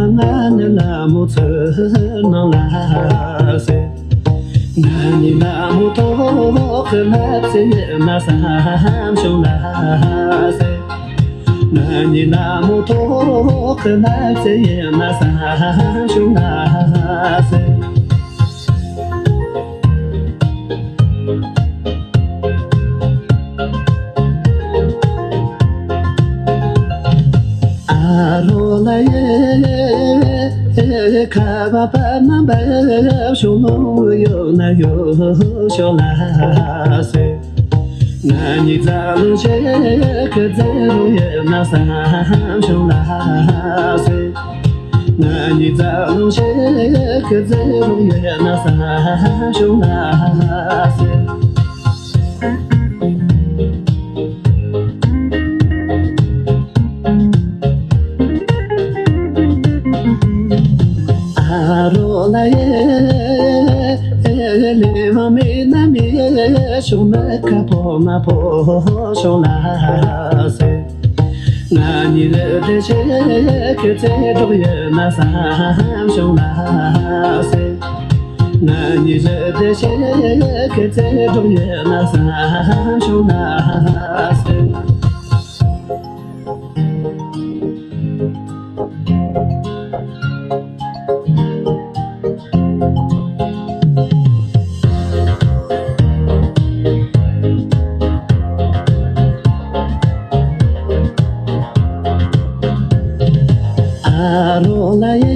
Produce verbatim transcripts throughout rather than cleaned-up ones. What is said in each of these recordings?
ང་ནི་ལ་མོ་ཚུར་སྣང་ལ་ཟེར། ང་ནི་ལ་མོ་ཐོག་གི་ལབ་ཟེར་ཡིན་ན་བསམ་བྱུང་ལ་ཟེར། ང་ནི་ལ་མོ་ཐོག་གི་ལབ་ཟེར་ཡིན་ན་བསམ་བྱུང་ལ་ཟེར། ཨ་རོ་ལ་ཡེ་ཁ་བ་པ་མ་འབབ་ཤོག་ལོང་ཡོད་ན་ཡོད་ཤོག་ལ་ཟེར། ང་ནི་རྩ་རླུང་ཞིག་གི་རྩེ་རུ་ཡོད་ན་བསམ་བྱུང་ལ་ཟེར། ང་ནི་རྩ་རླུང་ཞིག་གི་རྩེ་རུ་ཡོད་ན་བསམ་བྱུང་ལ་ཟེར། ཨ་རོ་ལ་ཡེ་ལེ་མ་མེ་ན་མེ་ཤོག་མ་ཁ་པོ་མ་པོ་ཤོག་ལ་ཟེར། ང་ནི་རེ་བདེ་ཆེ་ཁེ་ཚེ་འགྲོགས་ཡོད་ན་བསམ་བྱུང་ལ་ཟེར། ང་ནི་རེ་བདེ་ཆེ་ཁེ་ཚེ་འགྲོགས་ཡོད་ན་བསམ་བྱུང་ལ་ཟེར། ཨ་རོ་ལ་ཡེ་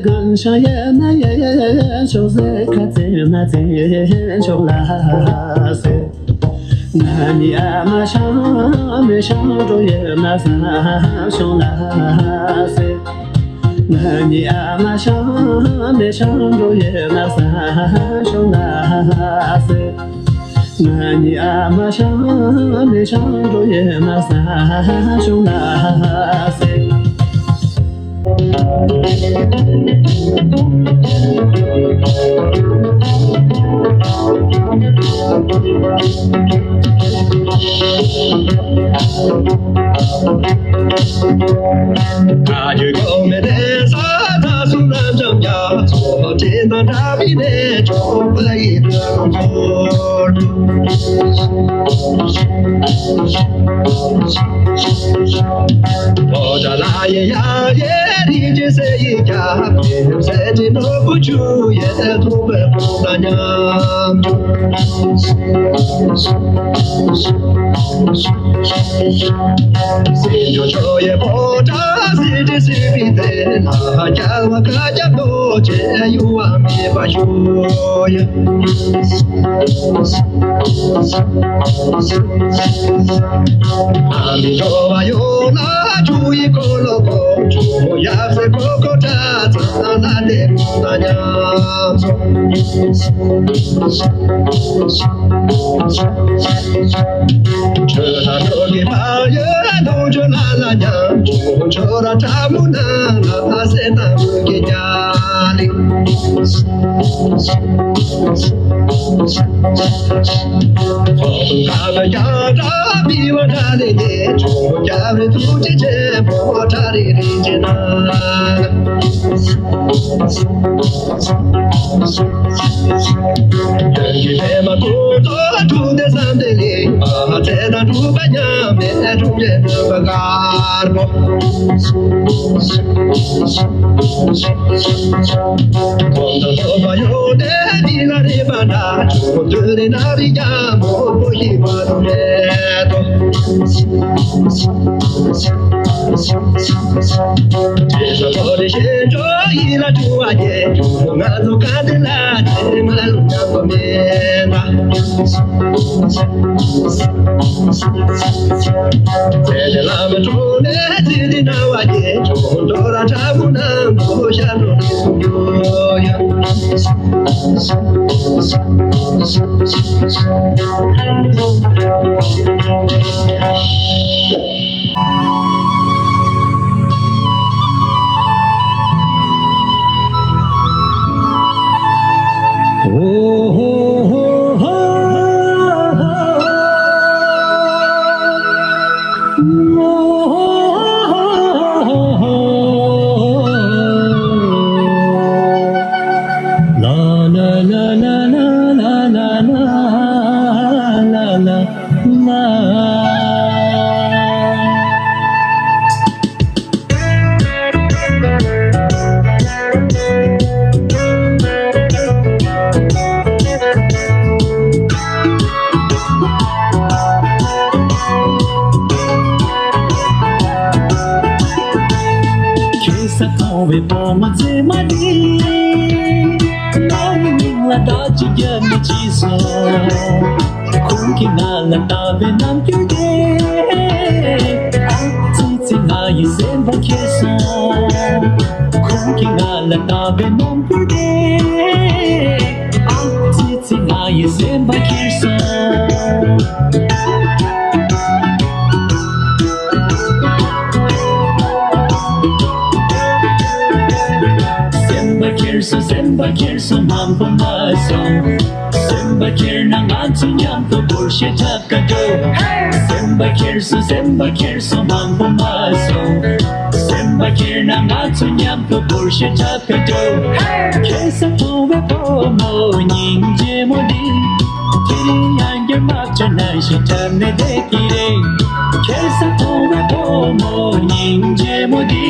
གང་ཤ་ཡེ་ན་ཡེ་ཤོག་ཟེར་ཁ་ཚེ་ན་ཚེ་ཤོག་ལ་ཟེར། ང་ནི་ཨ་མ་ཤང་མེ་ཤང་འགྲོ་ཡོད་ན་བསམ་བྱུང་ལ་ཟེར། ང་ནི་ཨ་མ་ཤང་མེ་ཤང་འགྲོ་ཡོད་ན་བསམ་བྱུང་ལ་ཟེར། ང་ནི་ཨ་མ་ཤང་མེ་ཤང་འགྲོ་ཡོད་ན་བསམ་བྱུང་ལ་ཟེར། ཁེ་ས་མཐོང་བའི་བུ་མོ་མཛེས་མ་འདི། ང་ཡི་མིང་ལ་བདག་ཅིག་རྒྱབ་ནས་ཅི་སོང་། ཁོང་གིས་ང་ལ་བཏབ་པའི་རྣམ་འགྱུར་དེ། ཨ་ཙི་ཙི་ང་ཡི་སེམས་པ་ཁྱེར་སོང་། ཁོང་གིས་ང་ལ་བཏབ་པའི་རྣམ་འགྱུར་དེ། ཨ་ཙི་ཙི་ང་ཡི་སེམས་པ་ཁྱེར་སོང་། སེམས་པ་ཁྱེར་སོང་། སེམས་པ་ཁྱེར་སོང་། མང་པོ་མ་སོང་། སེམས་པ་ཁྱེར་ན་ང་ཚོ་མཉམ་དུ་སྒོར་གཞས་འཁྲབ་ག་འགྲོ། སེམས་པ་ཁྱེར་སོང་། སེམས་པ་ཁྱེར་སོང་། མང་པོ་མ་སོང་། སེམས་པ་ཁྱེར་ན་ང་ཚོ་མཉམ་དུ་སྒོར་གཞས་འཁྲབ་ག་འགྲོ། ཁེ་ས་མཐོང་བའི་བུ་མོ་སྙིང་རྗེ་མོ་འདི། དེ་རིང་ཡང་བསྐྱར་དམག་ཇ་ནང་བཞིན་འཁྲབ་ནས་བསྡད་ཀྱི་རེད། ཁེ་ས་མཐོང་བའི་བུ་མོ་སྙིང་རྗེ་མོ་འདི།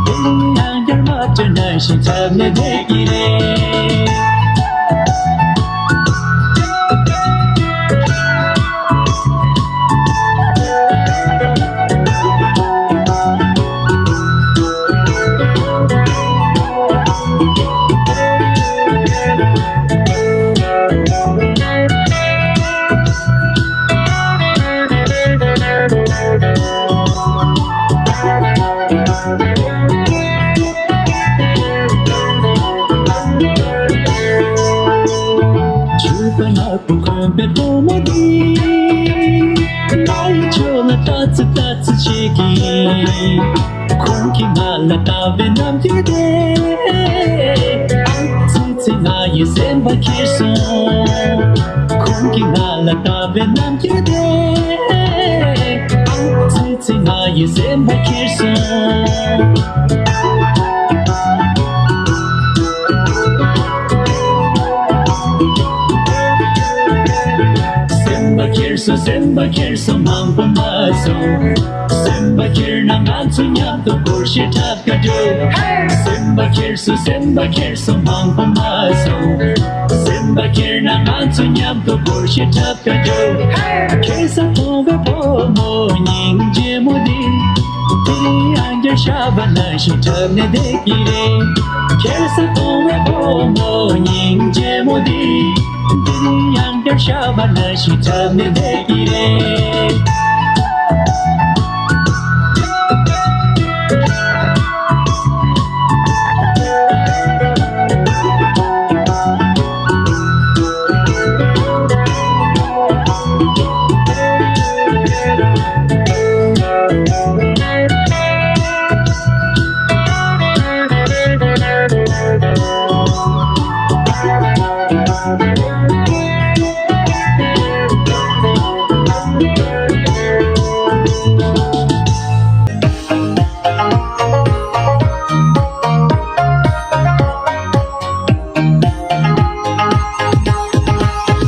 དེ་རིང་ཡང་བསྐྱར་དམག་ཇ་ནང་བཞིན་འཁྲབ་ནས་བསྡད་ཀྱི་རེད། ཕྱུ་པ་ནག་པོ་གོན་པའི་བུ་མོ་འདི། ང་ཡི་ཕྱོགས་ལ་ལྟ་ཙི་ལྟ་ཙི་བྱེད་ཀྱིན། ཁོང་གིས་ང་ལ་བཏབ་པའི་རྣམ་འགྱུར་དེ། ཨ་ཙི་ཙི་ང་ཡི་སེམས་པ་ཁྱེར་སོང་། ཁོང་གིས་ང་ལ་བཏབ་པའི་རྣམ་འགྱུར་དེ། ཨ་ཙི་ཙི་ང་ཡི་སེམས་པ་ཁྱེར་སོང་། སེམས་པ་ཁྱེར་སོང་། སེམས་པ་ཁྱེར་སོང་། མང་པོ་མ་སོང་། སེམས་པ་ཁྱེར་ན་ང་ཚོ་མཉམ་དུ་སྒོར་གཞས་འཁྲབ་ག་འགྲོ། སེམས་པ་ཁྱེར་སོང་། སེམས་པ་ཁྱེར་སོང་། མང་པོ་མ་སོང་། སེམས་པ་ཁྱེར་ན་ང་ཚོ་མཉམ་དུ་སྒོར་གཞས་འཁྲབ་ག་འགྲོ། ཁེ་ས་མཐོང་བའི་བུ་མོ་སྙིང་རྗེ་མོ་འདི། དེ་རིང་ཡང་བསྐྱར་ཤ་བ་ནང་བཞིན་འཁྲབ་ནས་བསྡད་ཀྱི་རེད། ཁེ་ས་མཐོང་བའི་བུ་མོ་སྙིང་རྗེ་མོ་འདི། དེ་རིང་ཡང་བསྐྱར་ཤ་བ་ནང་བཞིན་འཁྲབ་ནས་བསྡད་ཀྱི་རེད།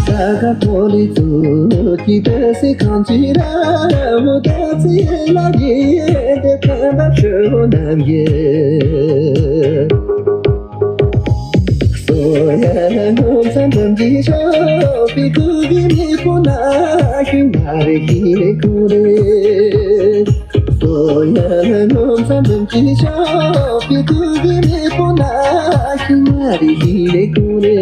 ས་ག་ཕོ་ལི་ཚུ་གི་ཏི་སི་ཁང་ཆི་ར་མོ་ཏ་ཚི་ལ་གི་ཏེ་ཁ་བ་ཆུ་ནམ་གི། སོ་ཡ་ལ་ནོ་ཚ་འདམ་གི་ཤོ་པི་ཀུ་གི་མི་ཀུ་ན་ཤུ་མ་རི་ཧི་རི་ཀུ་རི། སོ་ཡ་ལ་ནོ་ཚ་འདམ་གི་ཤོ་པི་ཀུ་གི་མི་ཀུ་ན་ཤུ་མ་རི་ཧི་རི་ཀུ་རི།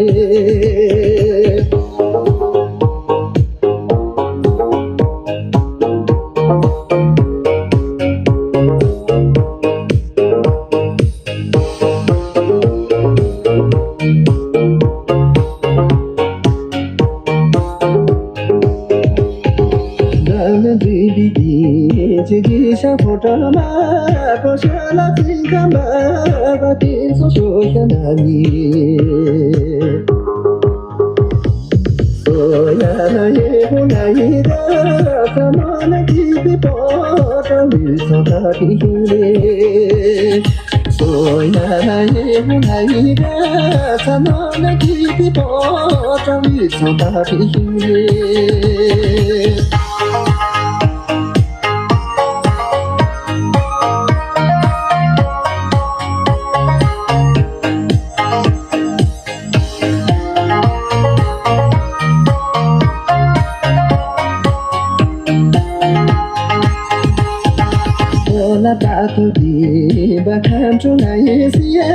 ཁམས་སྤྲུལ་ལ་ཡེ་སི་ཡེ་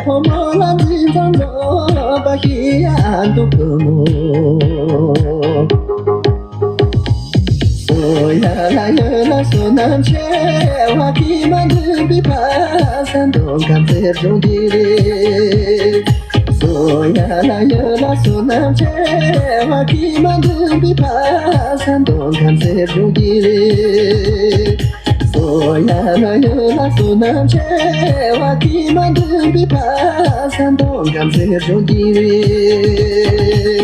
ཕོ་མོ་ལ་འཛིན་ཙམ་རྫོགས་པ་ཤི་ཡ་འདུག་གི་མོ། སོ་ཡ་ལ་ཡོད་ལ་བསོད་ནམས་ཆེ་བ་ཀྱིས་མ་འདུན་པའི་ཕ་ས་མདོ་ཁམས་སེར་ལྗོངས་ཀྱི་རེད། སོ་ཡ་ལ་ཡོད་ལ་བསོད་ནམས་ཆེ་བ་ཀྱིས་མ་འདུན་པའི་ཕ་ས་མདོ་ཁམས་སེར་ལྗོངས་ཀྱི་རེད། སོ་ཡ་ལ་ཡོད་ལ་བསོད་ནམས་ཆེ་བ་ཀྱིས་མ་འདུན་པའི་ཕ་ས་མདོ་ཁམས་སེར་ལྗོངས་ཀྱི་རེད།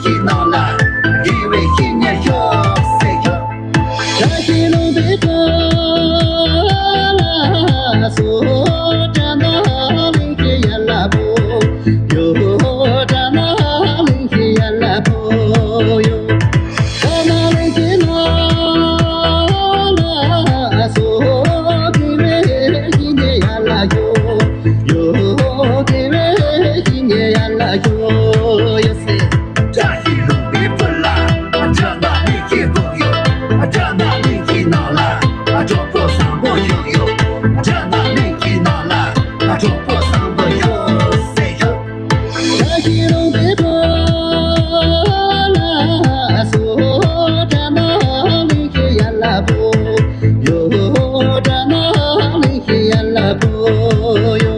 ཁྱེད་ནང་ལ་དགེ་བའི་བཤེས་གཉེན་ཤོག་ཟེར་ཤོག་བཀྲ་ཤིས་ལྷུན་པོའི་བུ་ལ་སོགས་དགྲ་ནག་གླིང་གི་ཡན་ལག་པོ་ཡོ། དགྲ་ནག་གླིང་གི་ཡན་ལག་པོ་ཡོ། དགྲ་ནག་གླིང་གི་ནང་ལ་སོགས་དགེ་བའི་བཤེས་གཉེན་ཡན་ལག་ཡོ། ཡོ། དགེ་བའི་བཤེས་གཉེན་ཡན་ལག་ཡོ་ཡོ་ཟེར། བཀྲ་ཤིས་ལྷུན་པོའི་བུ་ལ་དགྲ་ནག་གླིང་གི་བུ་ཡོ། དགྲ་ནག་གླིང་གི་ནང་ལ་གྲོགས་པོ་བཟང་པོ་ཡོད་ཡོ། དགྲ་ནག་གླིང་གི་ནང་ལ་གྲོགས་པོ་བཟང་པོ་ཡོད་ཟེར་ཡོད། བཀྲ་ཤིས་ལྷུན་པོའི་བུ་ལ་སོགས་དགྲ་ནག་གླིང་གི་ཡན་ལག་པོ་ཡོ། དགྲ་ནག་གླིང་གི་ཡན་ལག་པོ་ཡོ།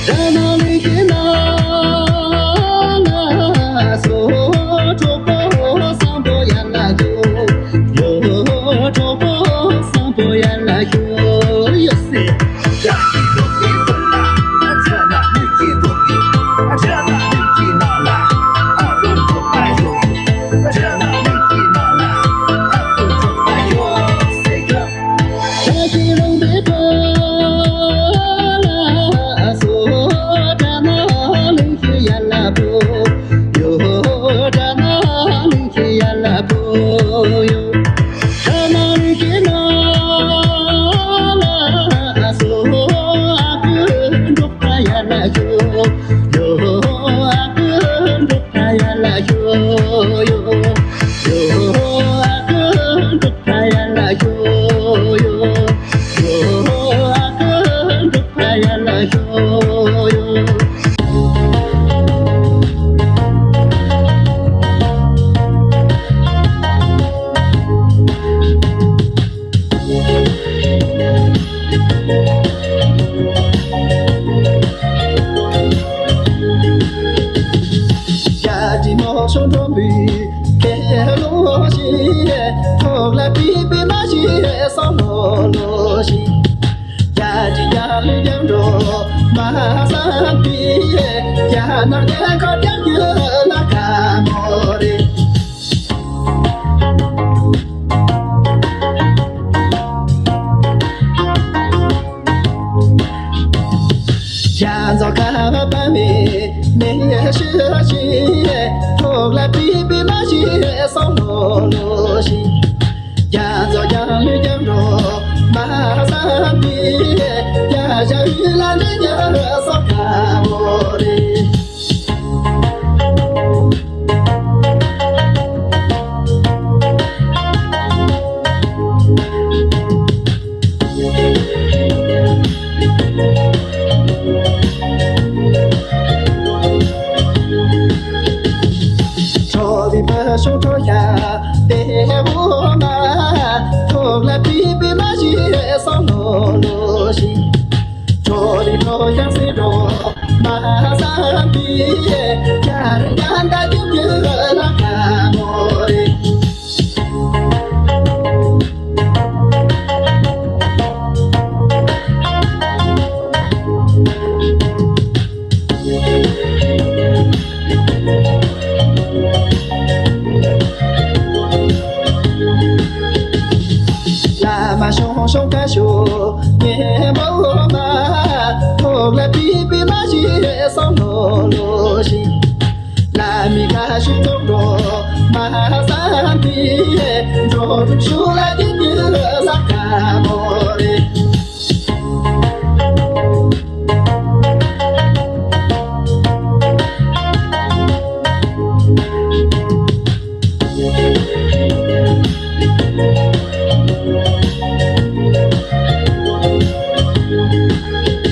དགྲ་ནག་གླིང་གི་ནང་ལ་སོགས་གྲོགས་པོ་བཟང་པོ་ཡན་ལག་ཡོ། ཡོ། གྲོགས་པོ་བཟང་པོ་ཡན་ལག་ཡོ་ཡོ་ཟེར། བཀྲ་ཤིས་ལྷུན་པོའི་བུ་ལ་དགྲ་ནག་གླིང་གི་བུ་ཡོ། དགྲ་ནག་གླིང་གི་ནང་ལ་ཨ་ཁུ་གྲོགས་པོ་ཡོ། དགྲ་ནག་གླིང་གི་ནང་ལ་ཨ་ཁུ་གྲོགས་པོ་ཡོད་ཟེར་ཡོད། བཀྲ་ཤིས་ལྷུན་པོའི་བུ་ལ་སོགས་དགྲ་ནག་གླིང་གི་ཡན་ལག་པོ་ཡོ། དགྲ་ནག་གླིང་གི་ཡན་ལག་པོ་ཡོ། དགྲ་ནག་གླིང་གི་ནང་ལ་སོགས་ཨ་ཁུ་གྲོགས་པོ་ཡན་ལག་ཡོ། ཡོ། ཨ་ཁུ་གྲོགས་པོ་ཡན་ལག་ཡོ་ཡོ། ཡོ། ཨ་ཁུ་གྲོགས་པོ་ཡན་ལག་ཡོ་ཡོ། ཡོ། ཨ་ཁུ་གྲོགས་པོ་ཡན་ལག་ཡོ་ཡོ། བྱ་དྲི་མོ་ཤོང་འགྲོ་མི་སྐད་ལོ་ཞིག་ཐོག་ལ་པི་པི་མ་ཞིག་སོང་ལོ་ལོ་ཞིག་རྒྱ་ཅི་རྒྱ་ལུས་རྒྱང་འགྲོ་མ་བསམ་པའི་རྒྱ་ནག་རྒྱ་ཁ་རྒྱ་རྒྱུ་ལ་དགའ་མོ་རེད། རྒྱ་མཚོ་ཁ་བ་པ་མེ་མེ་ཤི་ཤི་ཐོག་ལ་པི་པི་མ་ཤི་སོང་ལོ་ལོ་ཤི། རྒྱ་མཚོ་རྒྱང་ལུས་རྒྱང་འགྲོ་མ་བསམ་པའི་རྒྱ་ཞག་ཡུལ་ལ་འདྲེན་རྒྱ་སོགས་དགའ་བོ་རེད། ཁྲོ་བའི་བུ་ཤོང་ཁྲོ་ཡ་དེ་འོ་མ། ཐོག་ལ་པི་པི་མ་ཤི་སོང་ལོ་ལོ་ཤི། ཁྲོ་བའི་ཁྲོ་ཡ་སེ་འགྲོ་མ་བསམ་པའི་ཡར་ཡང་ད་རྒྱུ་རྒྱུ་ལ་དགའ་མོ་རེད། བླ་མ་ཤོང་ཤོང་ཀ་ཤོ་ཉེ་མོ་མ། ཐོག་ལ་པི་པི་མ་ཤི་སོང་ལོ་ལོ་ཤི། ལ་མི་ཁ་ཤུ་ཐོག་འགྲོ་མ་བསམ་པའི་འགྲོ་དྲུག་ཤུ་ལ་དེ་དུས་ལ་དགའ་མོ་རེད།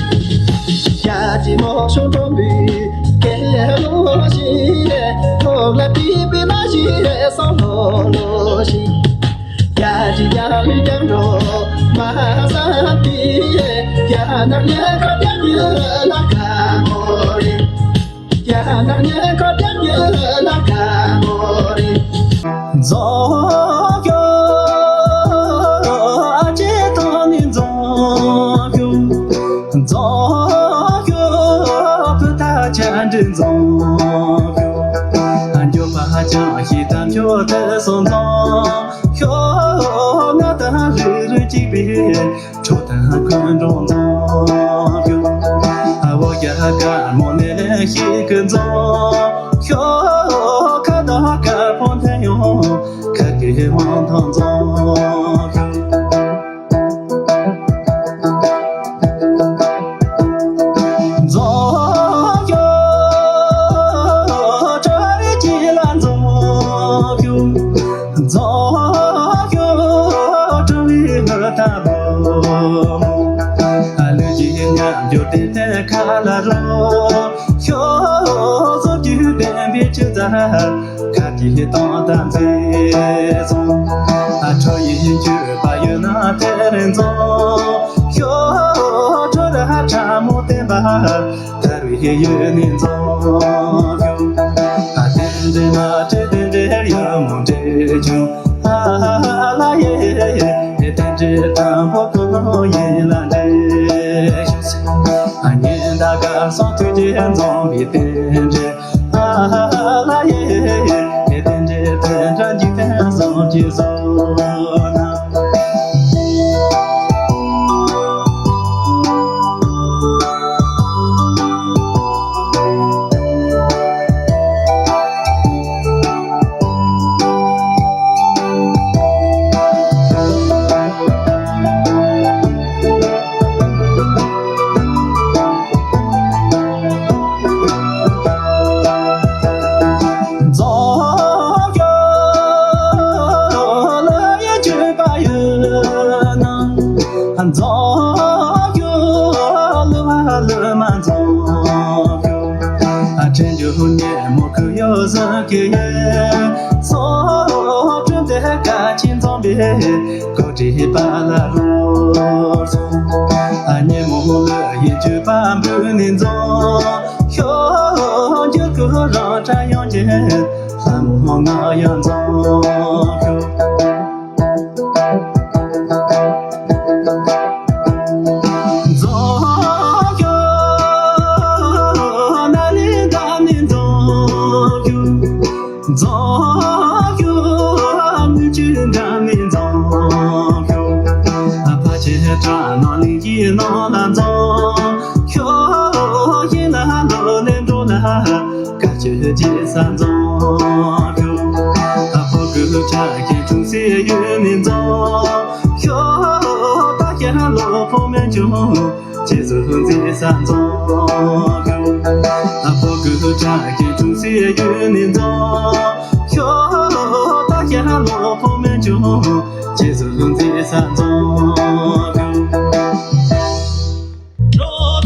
རྒྱ་ཆེན་མོ་ཤོང་འགྲོ་མི་སྐད་ལོ་ཞིག་ཐོག་ལ་པི་པི་མ་ཞིག་སོང་ལོ་ལོ་ཞིག་རྒྱ་ཆེན་རྒྱ་ལུས་རྒྱང་འགྲོ་མ་བསམ་པའི་རྒྱ་ནག་ཉལ་ཁ་རྒྱ་ཡུལ་ལ་དགའ་མོ་རེད། རྒྱ་ནག་ཉལ་ཁ་རྒྱ་ཡུལ་ལ་དགའ་མོ་རེད། རྫོང་ཁྱོད་ཅེ་ཏོ་ནི་རྫོང་ཁྱོད། རྫོང་ཁྱོད་བུ་ད་ཆ་འདྲི་རྫོང་ཁྱོད། འགྱོད་པ་ ཅང་ཞིག་དམ་ཆོས་དེ་སོང་ཙང་། ཤོག་ང་དང་རིགས་རུས་གཅིག་པའི་ཁྲོ་དང་ཀུན་འགྲོ་ཙང་། ཤོག་ཨ་བོ་རྒྱ་དཀར་མོ་ནས་ལེན་ཞིག་གི་ཙང་། ཤོག་ཁ་དང་དཀར་པོ་འཐེན་ཡོང་ཁ་གི་མང་ཐང་ཙང་། ཤོག་འཛོམས་ཤོག་བྲག་རི་དཀྱིལ་ལ་འཛོམས་ཤོག་འཛོམས་ཤོག་བྲག་རི་ལ་ལྟ་བུ། ལུས་ཀྱི་ཉམས་འགྱུར་ཏན་ཏན་ཁ་ལ་རོལ་ཤོག་གཟུགས་ཀྱི་བདེན་པའི་ཆུ་རྩྭ། ཁ་གྱེས་སྟོང་དང་མཛེས་སོང་། ཁྲོ་ཡི་འགྱུར་བ་ཡོད་ན་དེར་འཛོམས་ཤོག་ཁྲོ་ར་ཕྲ་མོ་བསྟན་པ་དར་བའི་ཡུལ་ནས་འཛོམས་ཤོག་རྟེན་འབྲེལ་མ་འབྲེལ་རྟེན་འབྲེལ་ཡང་མ་འབྲེལ་བྱུང་། ཨ་ལ་ཡེ། རྟེན་འབྲེལ་དང་པོ་ཀུན་སློང་ཡིད་ལ་འདྲེས་ཤོག་ཉི་ཟླ་གར་སོང་དུས་ཀྱི་འཛོམས་པའི་རྟེན་འབྲེལ། ཨ་ལ་ཡེ། དེ་འདྲའི་དོན་དག་འཇིག་རྟེན་བཟང་གི་བཟོ་ན། འཛོམས་ཤོག་ལ་ཡ་གྱུར་པ་ཡོད་ན། འཛོམས་ཤོག་ལ་ལ་མ་འཛོམས་ཤོག་ཁྲེལ་འཇོག་ཉེ་མོ་ཁུ་ཡོད་ཟ་གི་ཡོད། སོ་སོ་དེ་ག་ཆེན་འཛོམས་པའི། གོ་སྒྲིག་པ་ལ་རོལ་སོང་། ཉིན་མོ་ལ་ཡིད་སྤྱོད་པ་འབུལ་ནས་འཛོམས་ཤོག་འགྱུར་ཁུག་རང་སྒྲ་ཡོང་གི། ལྷ་མོ་ང་ཡང་འཛོམས་ཤོག་འཛོམས་ཤོག་ན་ལེ་འདབས་ནས་འཛོམས་ཤོག་འཛོམས་ཤོག་མུ་ཁྱུད་འགྲམ་ནས་འཛོམས་ཤོག་ཕ་ཆེ་བྲག་ནང་གླིང་གི་ནང་ལ་འཛོམས་ཤོག་ཡིན་ལ་ལོ་ལེ་འགྲོ་ལ་དཀའ་སྤྱད་རྗེས་ས་འཛོམས་ཤོག་ཕོ་རྒོད་ཆགས་ཀྱི་འཁྲུངས་སའི་ཡུལ་ནས་འཛོམས་ཤོག་ད་ཁྱེད་ལོ་ཕོ་མེད་ཀྱང་། རྗེས་སུ་འཛིན་ས་འཛོམས་ཤོག་ཕོ་རྒོད་ཆགས་ཀྱི་འཁྲུངས་སའི་ཡུལ་ནས་འཛོམས་ཤོག་ད་ཁྱེད་ལོ་ཕོ་མེད་ཀྱང་། རྗེས་སུ་འཛིན་ས་འཛོམས་ཤོག་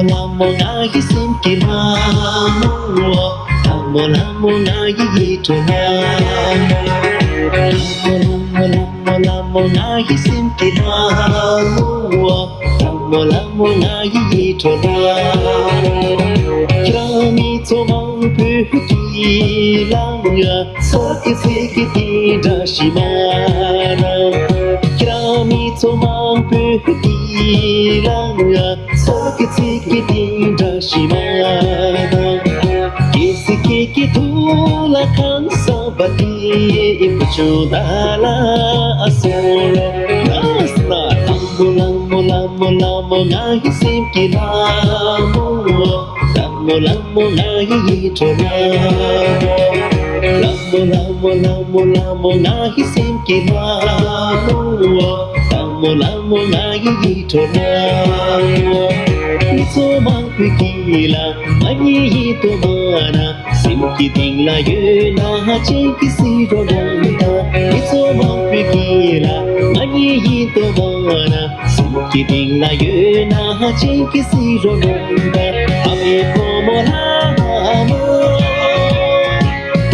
ལྷ་མོ་ང་ཡི་སེམས་ཀྱི་ལྷ་མོ། ལྷ་མོ་ལྷ་མོ་ང་ཡི་ཡིད་འཕྲོག་ལྷ་མོ། ལྷ་མོ་ལྷ་མོ་ལྷ་མོ་ལྷ་མོ་ང་ཡི་སེམས་ཀྱི་ལྷ་མོ། ལྷ་མོ་ལྷ་མོ་ང་ཡི་ཡིད་འཕྲོག་ལྷ་མོ། ཁྱེད་རང་མི་ཚོ་མང་པོས་ཀྱི་ལང་ང་། ཚོགས་ཀྱི་ཚིག་གི་དེ་འདྲ་ཞིག་མ་ན། ཁྱེད་རང་མི་ཚོ་མང་པོས་ཀྱི་ལང་ང་། ཚོགས་ཀྱི་ཚིག་གི་དེ་འདྲ་ཞིག་མ་ན། གལ་སྲིད་ཁྱེད་ཀྱི་ཐུགས་ལ་ཁང་བཟང་པ་དེ་བུ་ཆུང་ད་ལ་ཨ་སོང་ལོ། ལ་ས་ན། ལྷ་མོ་ལྷ་མོ་ལྷ་མོ་ལྷ་མོ་ང་ཡི་སེམས་ཀྱི་ལྷ་མོ། ལྷ་མོ་ལྷ་མོ་ང་ཡི་ཡིད་འཕྲོག་ལྷ་མོ། ལྷ་མོ་ལྷ་མོ་ལྷ་མོ་ལྷ་མོ་ང་ཡི་སེམས་ཀྱི་ལྷ་མོ། ལྷ་མོ་ལྷ་མོ་ང་ཡི་ཡིད་འཕྲོག་ལྷ་མོ། མི་ཚོ་མང་པོས་ཀྱི་ལ་ང་གཉིས་ཡིན་དོ་མ་ན། སེམས་ཀྱི་གཏིང་ལ་ཡོད་ན་ཧ་ཅང་གི་སྲིད་རོ་རང་ད། མི་ཚོ་མང་པོས་ཀྱི་ལ་ང་གཉིས་ཡིན་དོ་མ་ན། སེམས་ཀྱི་གཏིང་ལ་ཡོད་ན་ཧ་ཅང་གི་སྲིད་རོ་རང་ད། ཨ་མའི་བུ་མོ་ལྷ་མོ།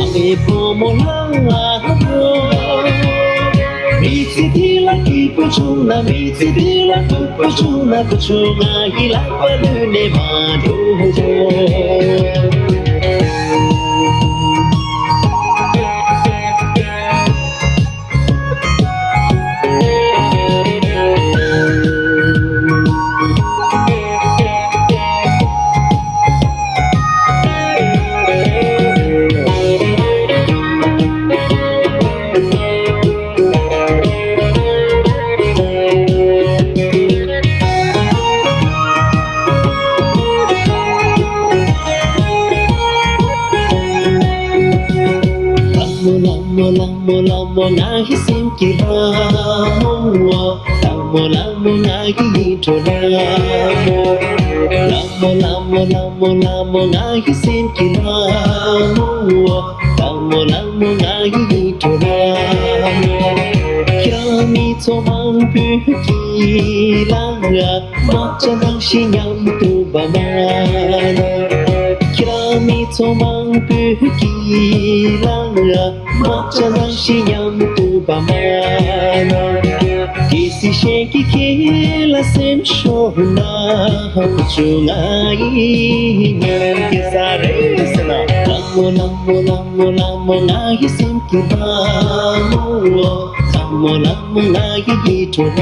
ཨ་མའི་བུ་མོ་ལྷ་མོ། མི་ཚེ་འདི་ལ་སྐྱིད་པོ་བྱུང་ན། མི་ཚེ་འདི་ལ་སྡུག་པོ་བྱུང་ན། བུ་ཆུང་ང་ཡི་ལག་པ་ལུས་ནས་མ་འགྲོ། ལྷ་མོ་ལྷ་མོ་ལྷ་མོ་ལྷ་མོ་ང་ཡི་སེམས་ཀྱི་ལྷ་མོ། ལྷ་མོ་ལྷ་མོ་ང་ཡི་ཡིད་འཕྲོག་ལྷ་མོ། ལྷ་མོ་ལྷ་མོ་ལྷ་མོ་ལྷ་མོ་ང་ཡི་སེམས་ཀྱི་ལྷ་མོ། ལྷ་མོ་ལྷ་མོ་ང་ཡི་ཡིད་འཕྲོག་ལྷ་མོ། ཁྱེད་རང་མི་ཚོ་མང་པོས་ཀྱི་ལང་ང་། རྨ་བྱ་ནང་བཞིན་མཉམ་དུ་འབབ་མ་ན། ཁྱེད་རང་མི་ཚོ་མང་པོས་ཀྱི་ལང་ང་། རྨ་བྱ་ནང་བཞིན་མཉམ་དུ་འབབ་མ་ན། གལ་སྲིད་གཞན་གྱིས་ཁྱེད་ལ་སེམས་ཤོར་ན། བུ་ཆུང་ང་ཡིས་མཉམ་སྐྱེལ་ས་རེད་ཟེར་ན། ལྷ་མོ་ལྷ་མོ་ལྷ་མོ་ལྷ་མོ་ང་ཡི་སེམས་ཀྱི་ལྷ་མོ། ལྷ་མོ་ལྷ་མོ་ང་ཡི་ཡིད་འཕྲོག་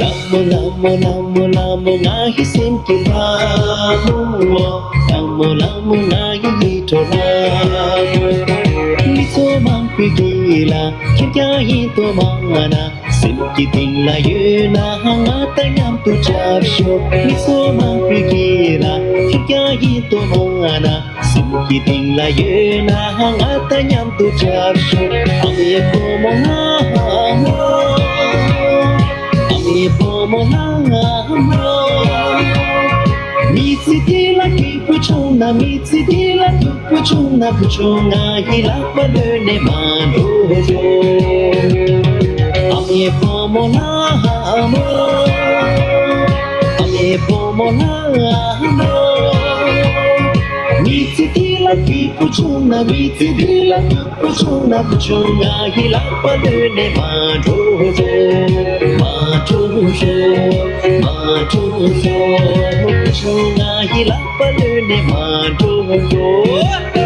ལྷ་མོ། ལྷ་མོ་ལྷ་མོ་ལྷ་མོ་ལྷ་མོ་ང་ཡི་སེམས་ཀྱི་ལྷ་མོ། ལྷ་མོ་ལྷ་མོ་ང་ཡི་ཡིད་འཕྲོག་ལྷ་མོ། མི་ཚོ་མང་པོས་ཀྱི་ལ་ཁྱེད་ཀྱང་ཡིན་དོ་མ་ན། སེམས་ཀྱི་གཏིང་ལ་ཡོད་ན་ང་དང་མཉམ་དུ་འཁྲབ་ཤོག་མི་ཚོ་མང་པོས་ཀྱི་ལ་ཁྱེད་ཀྱང་ཡིན་དོ་མ་ན། སེམས་ཀྱི་གཏིང་ལ་ཡོད་ན་ང་དང་མཉམ་དུ་འཁྲབ་ཤོག་ཨ་མའི་བུ་མོ་ལྷ་མོ། ཨ་མའི་བུ་མོ་ལྷ་མོ། མི་ཚེ་འདི་ལ་སྐྱིད་པོ་བྱུང་ན། མི་ཚེ་འདི་ལ་སྡུག་པོ་བྱུང་ན། བུ་ཆུང་ང་ཡི་ལག་པ་ལུས་ནས་མ་འགྲོ་རོགས། ཨ་མའི་བུ་མོ་ལྷ་མོ། ཨ་མའི་བུ་མོ་ལྷ་མོ། མི་ཚེ་འདི་ལ་སྐྱིད་པོ་བྱུང་ན། མི་ཚེ་འདི་ལ་སྡུག་པོ་བྱུང་ན། བུ་ཆུང་ང་ཡི་ལག་པ་ལུས་ནས་མ་འགྲོ་རོགས། མ་འགྲོ་རོགས། མ་འགྲོ་རོགས། བུ་ཆུང་ང་ཡི་ལག་པ་ལུས་ནས་མ་འགྲོ་རོགས།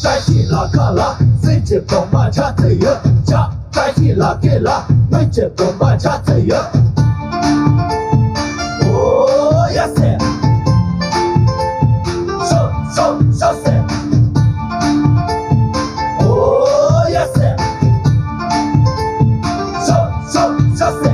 བཀྲ་ཤིས་ལ་ཁ་ལ་སེམས་ཀྱི་སྒོམ་པ་ཆ་ཚིག་ཡོད། བཀྲ་ཤིས་ལ་ཁེ་ལ་སྨོན་གྱི་སྒོམ་པ་ཆ་ཚིག་ཡོད། ཨོ་ཡ་སེ། ཤོ་ཤོ་ཤོ་སེ། ཨོ་ཡ་སེ། ཤོ་ཤོ་ཤོ་སེ།